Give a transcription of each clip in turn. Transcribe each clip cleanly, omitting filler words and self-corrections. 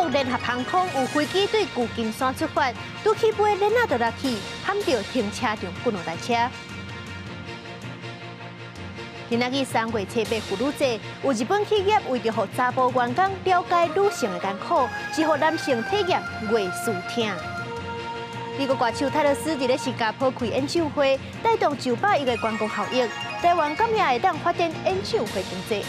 國聯合航空有飛機對舊金山出發，拄起飛鏈仔就落去，撼著停車場幾兩台車。今仔日3月7日婦女節，有日本企業為著予查埔員工了解女性的艱苦，是予男性體驗月事疼。美國歌手泰勒絲佇咧新加坡開演唱會，帶動900億的觀光效益。台灣敢也會當發展演唱會經濟。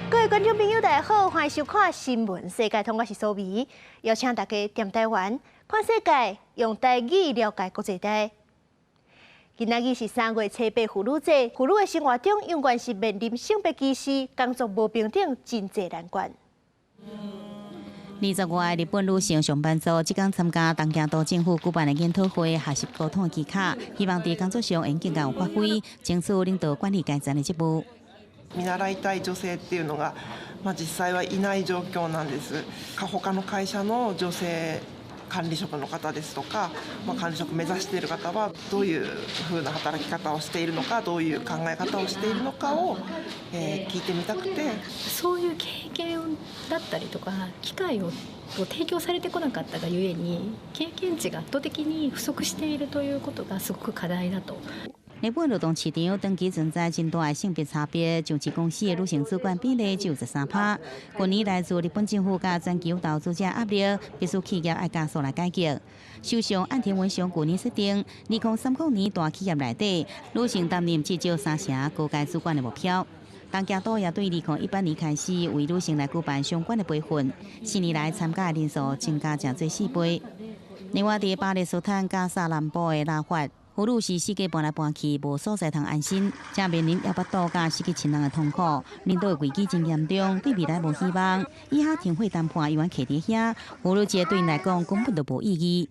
各位觀眾朋友，大家好，歡迎收看《新聞世界通》，我是蘇美，邀請大家踮台灣看世界，用台語了解國際大。今仔日是3月7日婦女節，婦女的生活中永遠是面臨性別歧視、工作無平等，真濟難關。20外日本女性上班族，這工參加東京都政府舉辦的研討會，學習溝通的技巧，希望佇工作上會更加有發揮，爭取領導管理階層的職務。見習いたい女性っていうのが、まあ、実際はいない状況なんです。他の会社の女性管理職の方ですとか、まあ、管理職目指している方はどういうふうな働き方をしているのか、どういう考え方をしているのかを、聞いてみたくて。そういう経験だったりとか機会を提供されてこなかったがゆえに、経験値が圧倒的に不足しているということがすごく課題だと。日本勞動市場長期存在真大的性別差別，上市公司的女性主管比例只有13趴。近年來自日本政府佮全球投資者壓力，必須企業愛加速來改革。首相岸田文雄舊年設定，2030年大企業內底女性擔任至少三成高階主管的目標。東京都也對2018年開始為女性來舉辦相關的培訓，4年來參加的人數增加誠濟4倍。另外，佇巴勒斯坦加薩南部的拉法，婦女是四界搬來搬去，無所在通安身，正面臨猶腹肚佮失去親人的痛苦，人道危機真嚴重，對未來無希望。以哈停火談判猶原卡佇遐，婦女節對𪜶來講根本就無意義。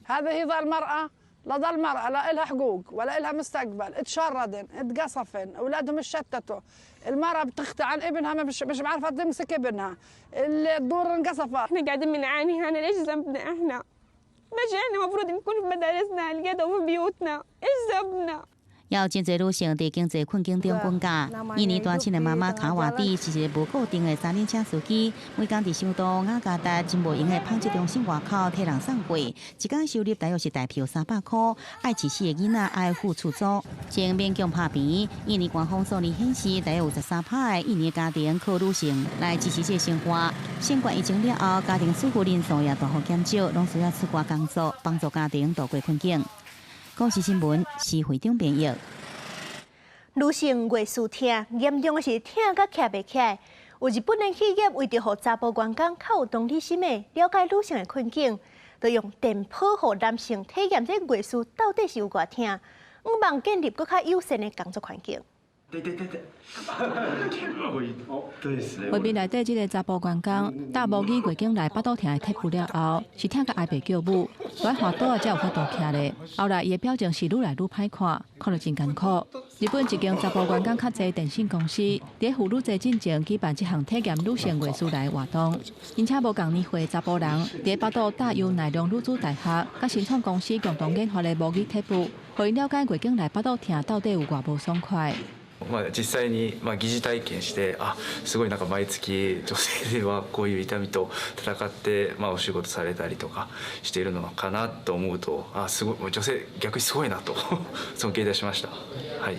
هذه ظل مرأة لظل مرأة لا إلها حقوق ولا إلها مستقبل، اتشردن، اتقصفن، أولادهم اتشتتوا، المرأة بتختى عن ابنها، مش عارفة تمسك ابنها، الدور انقصفت. احنا قاعدين بنعاني هنا، ليش ذنبنا احنا؟ ماشي، احنا المفروض نكون في مدارسنا هالقد وفي بيوتنا، ايش ذنبنا؟ 也有真濟女性佇經濟困境中滾價。印尼單親的媽媽卡瓦蒂是一個無固定的三輪車司機，每工佇首都雅加達真無閒的烹製中心外口替人送貨，一工收入大約是台票300箍。愛飼四个囡仔，愛付厝租，錢勉強拍平。印尼官方數字顯示，大約有13趴的印尼家庭靠女性來支持這個生活。新冠疫情了後，家庭主婦人數也大幅減少，攏需要出外工作，幫助家庭渡過困境。公視新聞，施會長編譯。女性月事疼，嚴重的是疼甲徛袂起來。有日本的企業為著予查埔員工較有同理心的了解女性的困境，就用電波予男性體驗這月事到底是有偌疼，向望建立閣較友善的工作環境。對對對對。畫面內底這个查埔員工，搭模擬月經來腹肚疼的貼布了後，是疼甲哀爸叫母，蹛喺滑倒啊，才有法度徛咧。後來伊的表情是愈來愈歹看，看著真艱苦。日本一間查埔員工較濟電信公司，佇婦女節進前舉辦這項體驗女性月事來活動，𪜶請無仝年歲查埔人，佇腹肚搭由奈良女子大學佮新創公司共同研發的模擬貼布，予𪜶了解月經來腹肚疼到底有偌無爽快。まあ実際にまあ疑似体験して、あ、すごいなんか毎月女性ではこういう痛みと戦ってまあお仕事されたりとかしているのかなと思うと、あ、すごい女性逆にすごいなと尊敬いたしました。はい。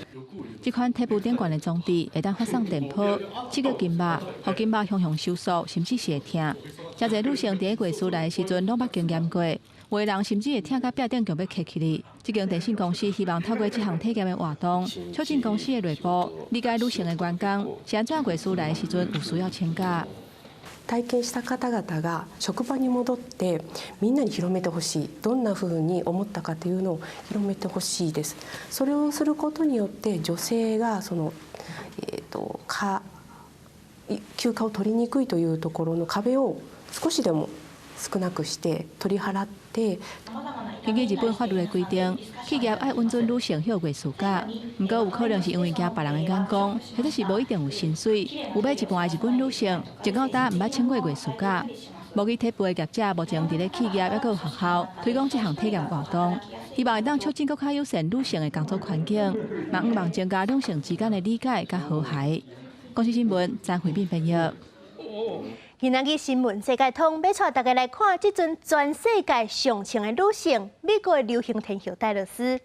這款體布頂懸的裝置會當發送電波，刺激筋肉，予筋肉向向收縮，甚至是會疼。誠濟女性佇月事來的時陣攏捌經驗過，有的人甚至會疼甲壁頂強欲磕起哩。這間電信公司希望透過這項體驗的活動，促進公司的內部理解女性的員工是按怎月事來的時陣有需要請假。体験した方々が職場に戻ってみんなに広めてほしい、どんなふうに思ったかというのを広めてほしいです。それをすることによって、女性がその、えーと、か休暇を取りにくいというところの壁を少しでも少なくして取り払って。根據日本法律的規定，企業愛允准女性休月事假，毋過有可能是因為驚別人的眼光，或者是無一定有薪水。有欲一半的日本女性，直到今毋捌請過月事假。模擬體布的業者目前佇咧企業抑閣有學校推廣這項體驗活動，希望會當促進閣較友善女性的工作環境，嘛向望增加兩性之間的理解佮和諧。公視新聞，張惠敏編譯。今仔日新聞世界通，欲帶大家來看這陣全世界上穿的女性，美國的流行天后泰勒絲。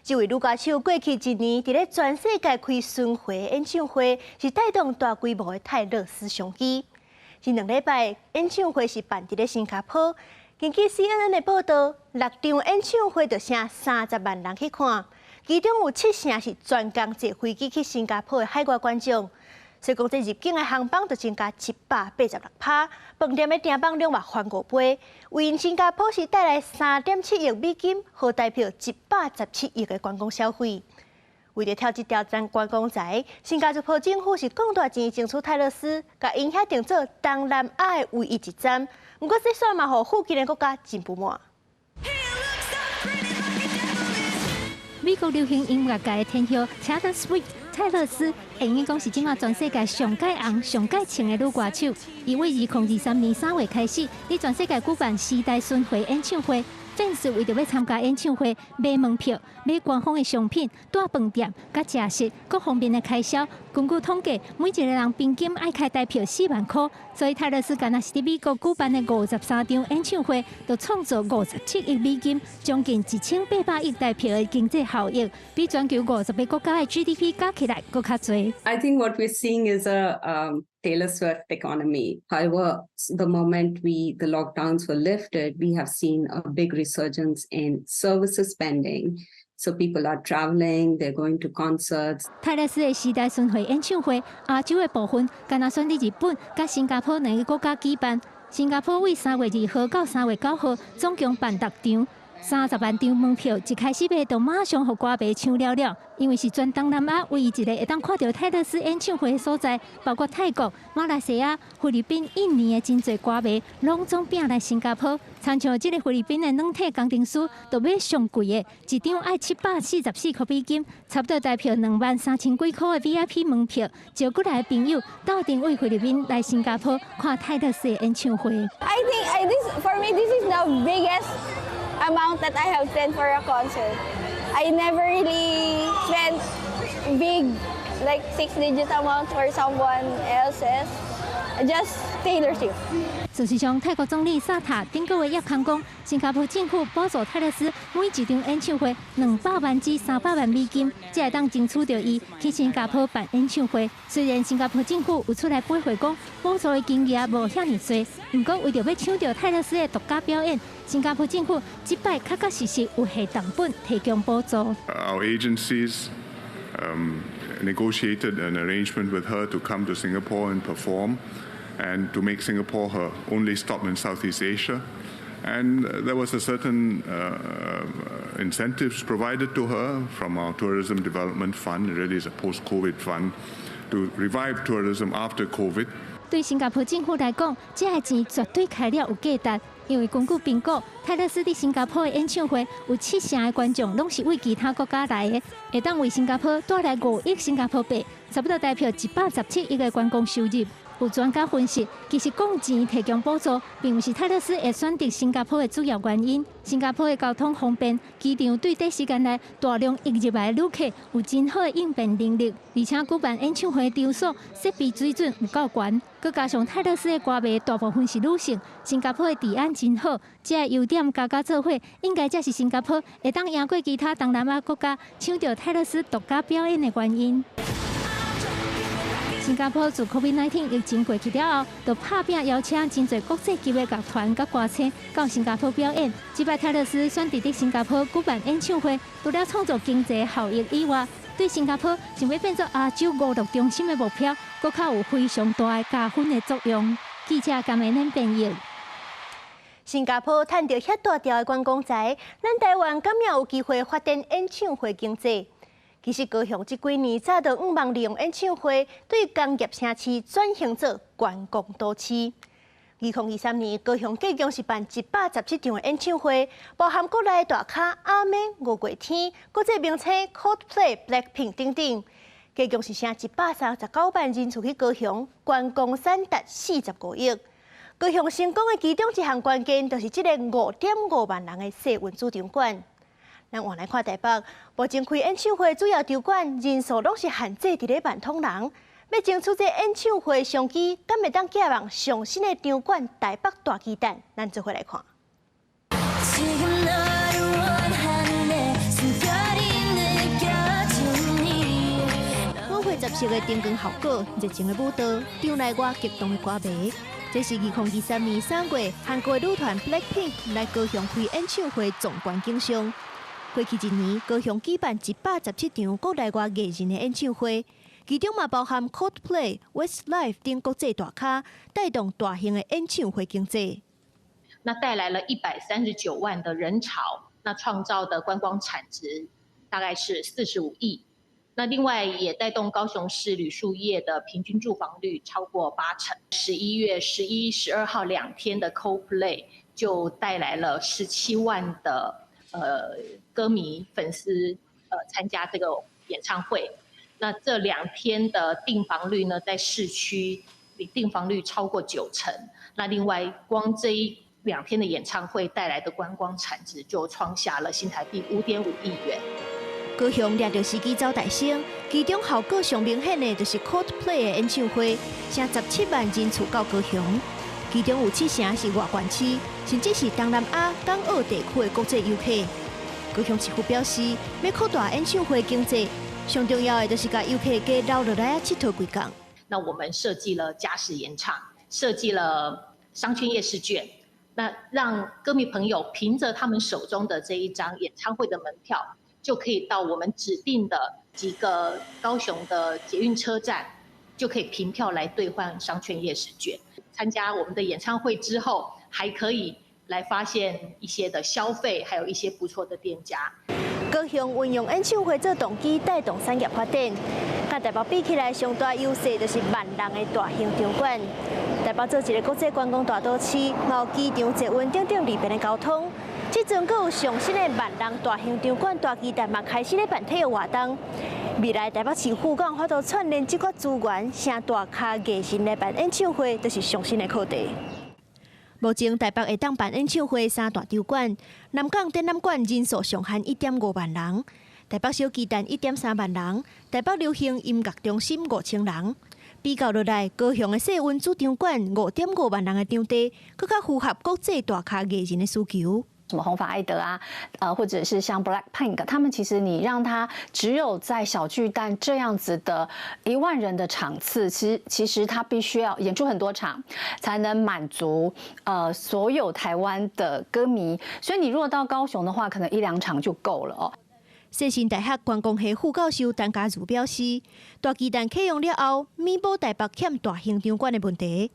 這位女歌手過去一年，佇咧全世界開巡迴演唱會，是帶動大規模的泰勒絲商機。這2禮拜演唱會是辦佇咧新加坡。根據 CNN 的報道，六場演唱會就成30萬人去看，其中有七成是專工坐飛機去新加坡的海外觀眾。所以講，這入境的航班就增加186%，飯店的訂房量嘛翻5倍，為新加坡是帶來3.7億美金，予台幣117億的觀光消費。為著挑這條觀光財，新加坡政府是講大錢爭取泰勒絲，共𪜶遐定做東南亞的唯一一站。毋過這煞嘛，予附近的國家真不滿。美國流行音樂界的天后 Taylor Swift 泰勒絲，會用講是這馬全世界上蓋紅、上蓋穿的女歌手。伊為2023年3月開始，佇全世界舉辦時代巡迴演唱會。粉絲為著欲參加演唱會，買門票、買官方的商品、蹛飯店、佮食食各方面的開銷，根據統計，每一個人平均愛開台幣4萬箍。所以泰勒絲干焦是佇美國舉辦的53場演唱會，就創造57億美金，將近1800億台幣的經濟效益，比全球50個國家的 GDP 加起來閣較濟。 I think what we're seeing is a Taylor Swift economy. However, the moment the lockdowns were lifted, we have seen a big resurgence in services spending. So people are traveling, they're going to concerts. 泰勒絲的時代巡迴演唱會，亞洲的部分，干焦選佇日本、佮新加坡兩個國家舉辦。新加坡為3月2號到3月9號，總共辦六場。30萬張門票一開始賣，就馬上予歌迷搶了了，因為是全東南亞唯一一個會當看著泰勒絲演唱會的所在，包括泰國、馬來西亞、菲律賓、印尼的真濟歌迷，攏總拼來新加坡。親像這个菲律賓的軟體工程師，就買上貴的，一張愛744塊美金，差不多台幣2萬3千幾箍的 VIP 門票，招過來的朋友鬥陣為菲律賓來新加坡看泰勒絲的演唱會。 I think this for me this is the biggest amount that I have spent for a concert. I never really spent big, like six-digit amount for someone else's. Just Taylor Swift. 事實上，泰國總理薩塔頂個月也空講，新加坡政府補助泰勒絲每一場演唱會200萬至300萬美金，才會當爭取著伊去新加坡辦演唱會。雖然新加坡政府有出來回回講，補助的金額無遐爾濟，毋過為著欲搶著泰勒絲的獨家表演，新加坡政府這擺確確實實有下重本提供補助。 Our agencies negotiated an arrangement with her to come to Singapore and perform, and to make Singapore her only stop in Southeast Asia. And there was a certain incentives provided to her from our Tourism Development Fund. It really is a post-COVID fund to revive tourism after COVID. 對新加坡政府來講，這个錢絕對開了有價值，因為根據評估，泰勒絲佇新加坡的演唱會有七成的觀眾攏是為其他國家來的，會當為新加坡帶來5億新加坡幣，差不多台幣117億的觀光收入。有專家分析，其實講錢提供補助，並毋是泰勒絲會選擇新加坡的主要原因。新加坡的交通方便，機場對短時間內大量湧入來的旅客有真好的應變能力，而且舉辦演唱會場所設備水準有夠懸，閣加上泰勒絲的歌迷大部分是女性，新加坡的治安真好，這个優點加加做伙，應該才是新加坡會當贏過其他東南亞國家搶著泰勒絲獨家表演的原因。新加坡自 COVID-19 疫情過去了後，就拍拚邀請真濟國際級的樂團佮歌星到新加坡表演。這擺泰勒絲選擇佇新加坡舉辦演唱會，除了創造經濟效益以外，對新加坡想欲變做亞洲娛樂中心的目標，閣較有非常大的加分的作用。記者甘美恁編譯。新加坡趁著遐大條的觀光財，咱台灣敢也有機會發展演唱會經濟？其實高雄這幾年早就向望利用演唱會對工業城市轉型做觀光都市。2023年高雄計共是辦117場的演唱會，包含國內大咖阿妹、五月天、國際明星 Coldplay、Blackpink 等等，計共是成139萬人次去高雄，觀光產值45億。高雄成功的其中一項關鍵，就是這个5.5萬人的世運主場館。咱換來看台北，目前開演唱會主要場館人數攏是限制佇咧萬通人。欲爭取這演唱會商機，敢會當寄望上新的場館台北大巨蛋？咱做伙來看。 지금 너를 원하는 내 숨결이 느껴지니 舞會十色的燈光效果，熱情的舞蹈，場內外激動的歌迷。這是2023年3月，韓國的女團 BLACKPINK 來高雄開演唱會壯觀景象。過去一年，高雄舉辦117場國內外藝人的演唱會，其中嘛包含 Coldplay、Westlife 等國際大咖，帶動大型的演唱會經濟。那帶來了139萬的人潮，那創造的觀光產值大概是45億。那另外也帶動高雄市旅宿業的平均住房率超過8成。11月11、12號2天的 Coldplay 就帶來了17萬的歌迷粉絲參加這個演唱會。那這2天的訂房率呢，在市區訂房率超過9成。那另外光這一兩天的演唱會帶來的觀光產值就創下了新台幣5.5億元。高雄掠著時機走大升，其中效果上明顯的就是 Coldplay 的演唱會，成17萬人次到高雄，其中有7成是外縣市，甚至是東南亞、港澳地區的國際遊客。高雄市府表示，欲擴大演唱會經濟，上重要的就是共遊客加留落來𨑨迌幾工。那我們設計了加時演唱，設計了商圈夜市券，那讓歌迷朋友憑着他們手中的這一張演唱會的門票，就可以到我們指定的幾個高雄的捷運車站，就可以憑票來兌換商圈夜市券。參加我們的演唱會之後，還可以來發現一些的消費，還有一些不錯的店家。高雄運用演唱會做動機，帶動產業發展。佮台北比起來，上大優勢就是萬人的大型場館。台北做一個國際觀光大都市，有機場、捷運等等利便的交通。這陣閣有上新的萬人大型場館大巨蛋嘛，開始咧辦體育活動。未來台北市府閣有法度串聯這個資源，請大咖藝人來辦演唱會，就是上新的課題。目前台北會當辦演唱會三大場館，南港展覽館人數上限1.5萬人，台北小巨蛋1.3萬人，台北流行音樂中心5000人。比較落來，高雄的世運主場館5.5萬人的場地，閣較符合國際大咖藝人的需求。什麼紅髮艾德啊，或者是像 Blackpink，他們其實你讓他只有在小巨蛋這樣子的1萬人的場次，其實他必須要演出很多場，才能滿足所有台灣的歌迷。所以你如果到高雄的話，可能一兩場就夠了哦。世新大學觀光系副教授陳家如表示，大巨蛋啟用了後，彌補台北欠大型場館的問題。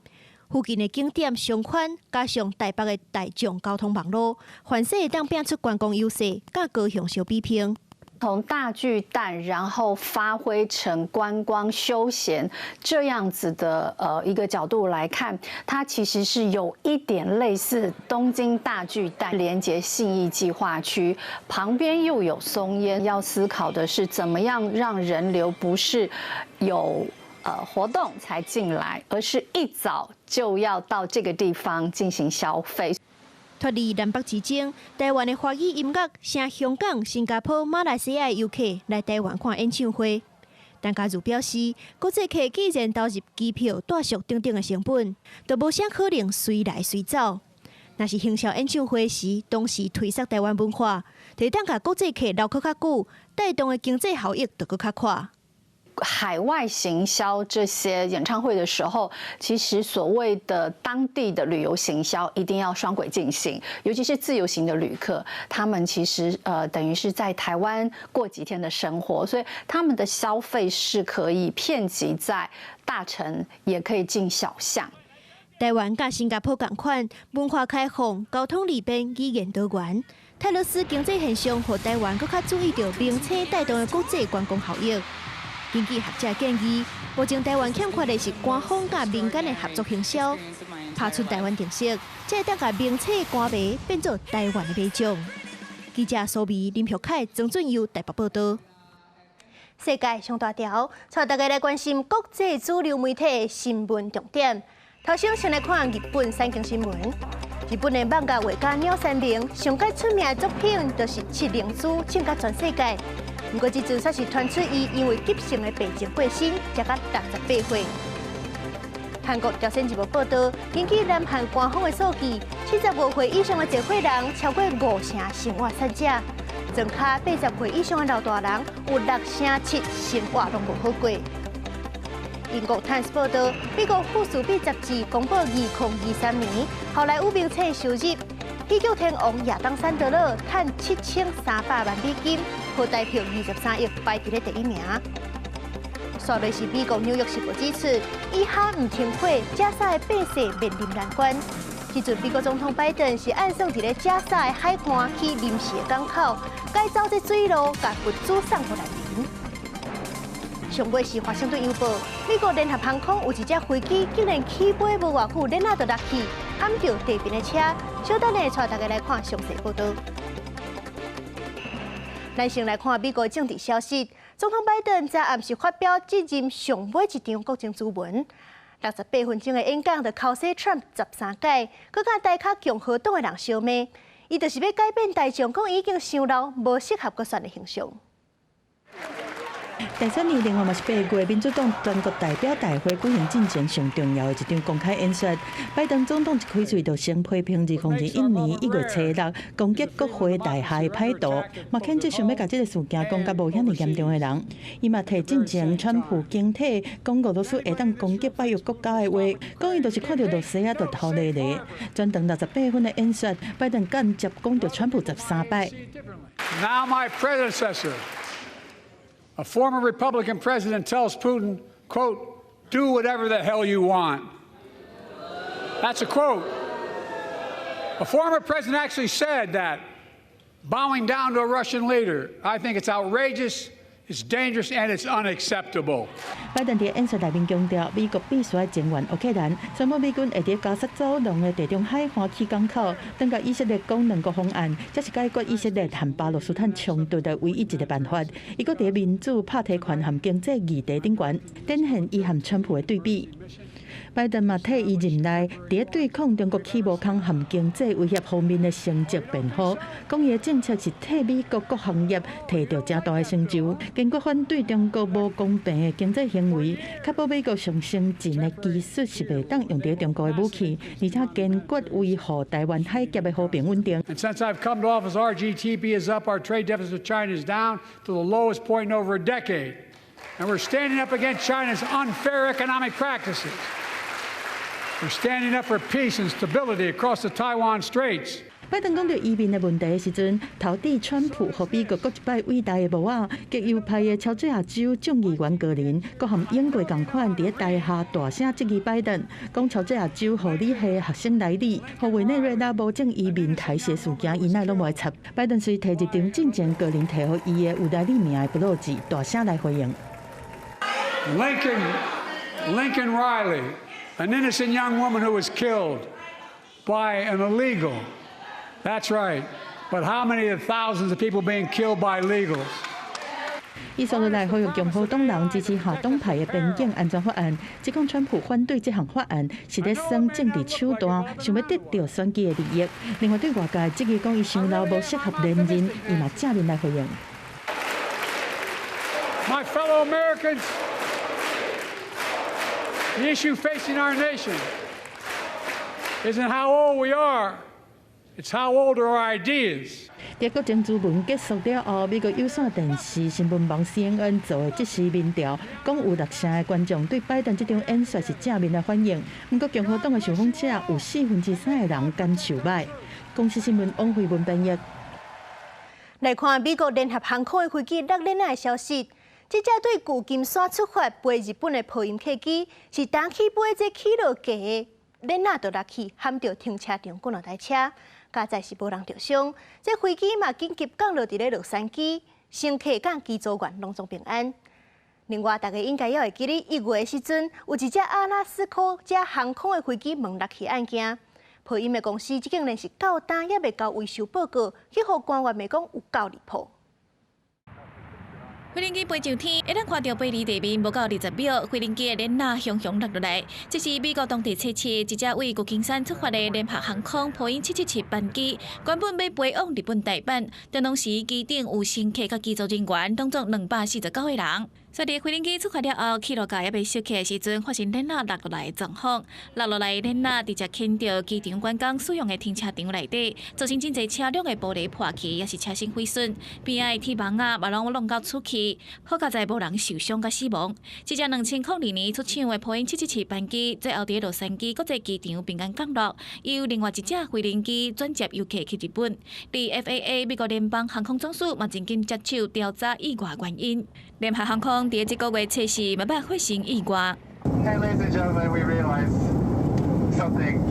附近的景點商圈，加上台北的大眾交通網路，反勢會當拼出觀光優勢，佮高雄相比拼。從大巨蛋，然後發揮成觀光休閒這樣子的一個角度來看，它其實是有一點類似東京大巨蛋連接信義計劃區，旁邊又有松煙，要思考的是怎麼樣讓人流不是有活動才進來，而是一早就要到這個地方進行消費。脫離南北之爭，台灣的華語音樂，吸香港、新加坡、馬來西亞的遊客來台灣看演唱會。陳家如表示，國際客既然投入機票、住宿等等的成本，就無啥可能隨來隨走。若是行銷演唱會時，同時推捒台灣文化，就會當共國際客留閣較久，帶動的經濟效益就閣較闊。海外行銷這些演唱會的時候，其實所謂的當地的旅遊行銷一定要雙軌進行，尤其是自由行的旅客，他們其實等於是在台灣過幾天的生活，所以他們的消費是可以遍及在大城，也可以進小巷。台灣佮新加坡仝款，文化開放，交通利便，語言多元。泰勒絲經濟現象，予台灣閣較注意著明星帶動的國際觀光效益。根據學者建議，目前台灣欠缺的是官方佮民間的合作行銷，拍出台灣特色，才會當共明星歌迷變做台灣的買將。記者蘇美林玉凱、曾俊佑台北報導。世界上大條，帶大家來關心國際主流媒體的新聞重點。頭先先來看日本產經新聞。日本的漫畫畫家鳥山明上蓋出名的作品就是《七靈珠》，唱甲全世界。毋過這陣煞是傳出伊因為急性的病症過身，才到68歲。韓國朝鮮日報報導，根據南韓官方的數據，75歲以上的濟歲人超過五成生活殘者，莊跤80歲以上的老大人有六成七生活攏無好過。英國《Times》報導，美國富士比雜誌公布2023年好萊塢明星收入，喜劇天王亞當·山德勒賺7300萬美金，合台票23億，排佇咧第一名。煞落是美國紐約時報指出，以哈毋停火，加沙的百姓面臨難關。這陣美國總統拜登是按算佇咧加沙的海岸起臨時的港口，改造這水路，共物資送予難民。上尾是華盛頓郵報，美國聯合航空有一隻飛機竟然起飛無偌久，鏈仔就落去，撼著地面的車。小等下帶大家來看詳細報導。咱先來看美國政治消息，總統拜登昨暗時發表這任上尾一場國情諮文，68分鐘的演講就剾洗 Trump 13擺，閣佮台跤共和黨的人相罵，伊就是欲改變大眾講已經傷老，無適合閣選的形象。大選年另外嘛是8月民主黨全國代表大會舉行進前上重要的一場公開演說。拜登總統一開喙就先批評2021年1月初六攻擊國會大廈的歹徒，嘛譴責想欲共這个事件講甲無遐爾嚴重的人。伊嘛提進前川普警惕講俄羅斯會當攻擊北約國家的話，講伊就是看著露西亞就頭犁犁。全長68分的演說，拜登間接講著川普13擺。 Now my predecessor, a former Republican president, tells Putin, quote, "Do whatever the hell you want." That's a quote. A former president actually said that, bowing down to a Russian leader. I think it's outrageous, it's dangerous, and it's unacceptable. 拜登佇演說內面強調，美國必須愛增援烏克蘭，宣布美軍會佇加薩走廊的地中海岸起港口，當佮以色列講兩國方案，這是解決以色列和巴勒斯坦衝突的唯一一個辦法。伊閣佇民主拍提權和經濟議題頂懸，展現伊和川普的對比。拜登嘛替伊任內佇對抗中國起無空和經濟威脅方面的成績辯護，講伊的政策是替美國各行業提著誠大的成就，堅決反對中國無公平的經濟行為，確保美國上先進的技術是袂當用佇中國的武器，而且堅決維護臺灣海峽的和平穩定。 And since I've come to office, our GDP is up, our trade deficit with China is down to the lowest point in over a decade. And we're standing up against China's unfair economic practices. We're standing up for peace and stability across the Taiwan Straits. 拜登講著移民的問題的時陣，頭指川普予美國閣一擺偉大的帽仔，極右派的喬治亞州眾議員格林，閣和英國仝款佇咧台下大聲質疑拜登，講喬治亞州護理系學生萊利，予委內瑞拉無證移民刣死事件，伊哪攏無愛插。拜登隨提入場進前，格林提予伊的有來你名的布魯誌，大聲來回應。 Lincoln Riley, an innocent young woman who was killed by an illegal. That's right. But how many of the thousands of people being killed by illegals? 伊紲落來呼籲共和黨人支持跨黨派的邊境安全法案，指控川普反對這項法案是咧耍政治手段，想欲得著選舉的利益。另外對外界質疑講伊傷老無適合連任，伊嘛正面來回應。 My fellow Americans, the issue facing our nation isn't how old we are, it's how old are our ideas. 佇國情諮文結束了後，美國有線電視新聞網 CNN 做的即時民調，講有六成的觀眾對拜登這場演說是正面的反應。毋過共和黨的受訪者有3/4的人感受䆀。公視新聞王慧文編譯。來看美國聯合航空的飛機落鏈仔的消息。這隻對舊金山出發飛日本的波音客機，是當起飛這起落架的鏈仔就落去，撼著停車場幾若台車，佳哉是無人著傷。這飛機嘛緊急降落佇咧洛杉磯，乘客佮機組員攏總平安。另外，大家應該也會記得1月的時陣，有一隻阿拉斯加航空的飛機門落去案件。波音的公司這竟然是到今猶未交維修報告，去予官員罵講有夠離譜。飛行機飛上天，會當看著飛離地面無夠20秒，飛行機的鏈仔雄雄落落來。這是美國當地測試一隻為舊金山出發的聯合航空波音777班機，原本欲飛往日本大阪，當時機頂有乘客佮機組人員，總共249個人。所以飛行機出發了後，起落架猶未收起的時陣，發生鏈仔落落來的狀況。落落來的鏈仔直接牽著機場員工使用的停車場內底，造成真濟車輛的玻璃破去，也是車身毀損。邊仔的鐵網仔嘛攏弄到出去，好佳哉無人受傷佮死亡。這架2002年出廠的波音七七七班機，最後佇洛杉磯國際機場平安降落，由另外一隻飛行機轉接遊客去日本。佇 FAA 美國聯邦航空總署嘛緊急接手調查意外原因。聯合航空佇這個月測試嘛捌發生意外。 Hey, ladies and gentlemen, we realize something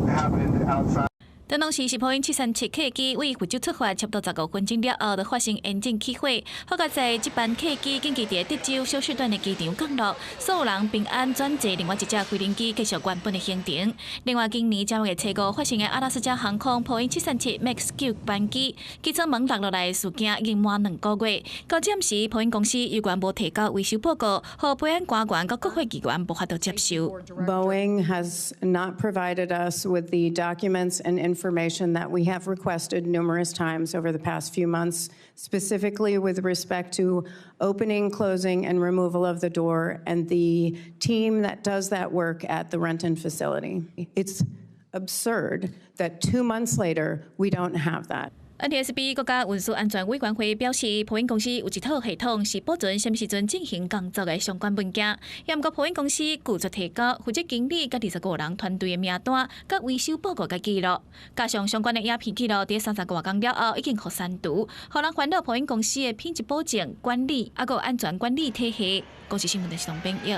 happened outside. 當時是波音737客機為佛州出發，差不多15分鐘了後，就發生引擎起火。好佳哉這班客機緊急佇德州休斯頓的機場降落，所有人平安轉坐另外一隻飛行機繼續原本的行程。另外，今年正月初五發生的阿拉斯加航空波音737 MAX 9班機機艙門落落來的事件，已經滿2個月。到這時，波音公司猶原無提交維修報告，予保安官員佮國會議員無法度接受。 Boeing has not provided us with the documents and information that we have requested numerous times over the past few months, specifically with respect to opening, closing, and removal of the door and the team that does that work at the Renton facility. It's absurd that 2 months later, we don't have that. NTSB 國家運輸安全委員會表示，波音公司有一套系統是保存啥物時陣進行工作的相關文件。也毋過波音公司拒絕提交負責經理佮25人團隊的名單、佮維修報告佮記錄，加上相關的影片記錄，佇30外工了後已經予刪除，予人煩惱波音公司的品質保證管理，猶閣安全管理體系。公視新聞電視台編譯。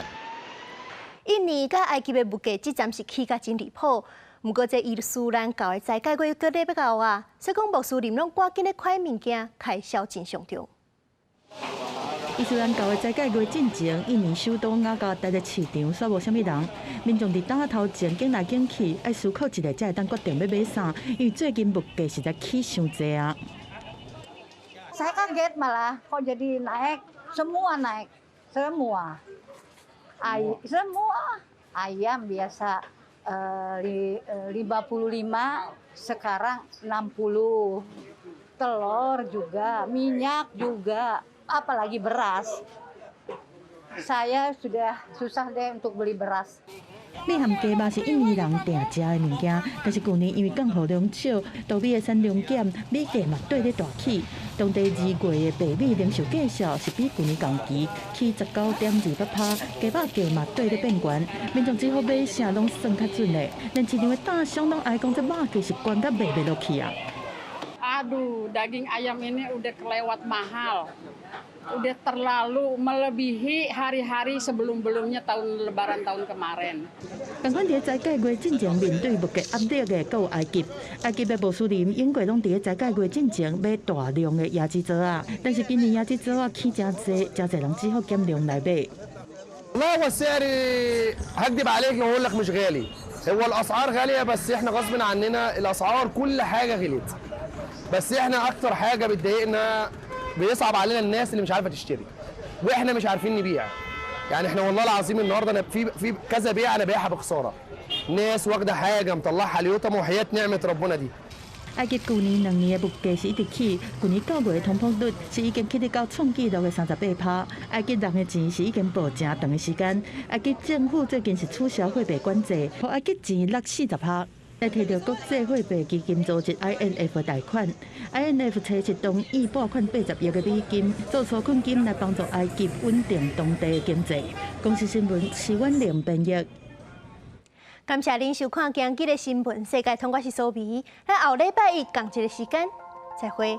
印尼佮埃及的物價這陣是起甲真離譜。毋過，這伊斯蘭教的齋戒月閣咧欲到啊，所以講穆斯林攏趕緊咧買物件，開銷真傷重。伊斯蘭教的齋戒月進前，印尼首都雅加達的市場煞無啥物人，民眾佇檔仔頭前揀來揀去，愛思考一下才會當決定欲買啥，因為最近物價實在起傷濟啊。 Saya kaget malah, kok jadi naik, semua naik, semua. Ay, semua ayam biasa 55, sekarang 60. Telur juga, minyak juga, apalagi beras. Saya sudah susah deh untuk beli beras. 米和雞肉是印尼人定食的物件，但是舊年因為降雨量少，稻米的產量減，米價嘛綴咧大起。當地二月的白米零售價數是比舊年同期起19.28%，雞肉價嘛綴咧變懸，民眾只好買啥攏算較準的，連市場的檔商攏哀講這肉價是懸甲賣袂落去啊。 Aduh, daging ayam ini udah kelewat mahal. Udah terlalu melebihi hari-hari sebelum-belumnya tahun lebaran tahun kemarin. 仝款佇齋戒月進前面對物價壓力的，閣有埃及。埃及的穆斯林永過攏佇齋戒月進前買大量的椰子棗仔，但是今年椰子棗仔起誠濟，誠濟人只好減量來買。 لا هو السعر هكدب عليك لو اقول لك مش غالي، هو الاسعار غاليه، بس احنا غصب عننا الاسعار، كل حاجه غليت، بس احنا اكتر حاجه بتضايقنا بيصعب علينا الناس اللي مش عارفه تشتري واحنا مش عارفين نبيع. يعني احنا والله العظيم النهارده انا في كذا بيع انا بايعها بخساره، ناس واخده حاجه مطلعها اليوتم وحياه نعمه ربنا دي. 埃及舊年2年的物價是一直起，舊年9月的通膨率是已經起得到創紀錄的38%。埃及人的錢是已經無誠長的時間。埃及政府最近是取消貨幣管制，予埃及錢落40%。來提著國際貨幣基金組織 IMF 貸款，IMF初時同意撥款80億個美金做紓困金來幫助埃及穩定當地的經濟。公視新聞徐婉玲編譯。感謝您收看今日的新聞世界通，我是蘇美。咱後禮拜一仝一个時間，再會。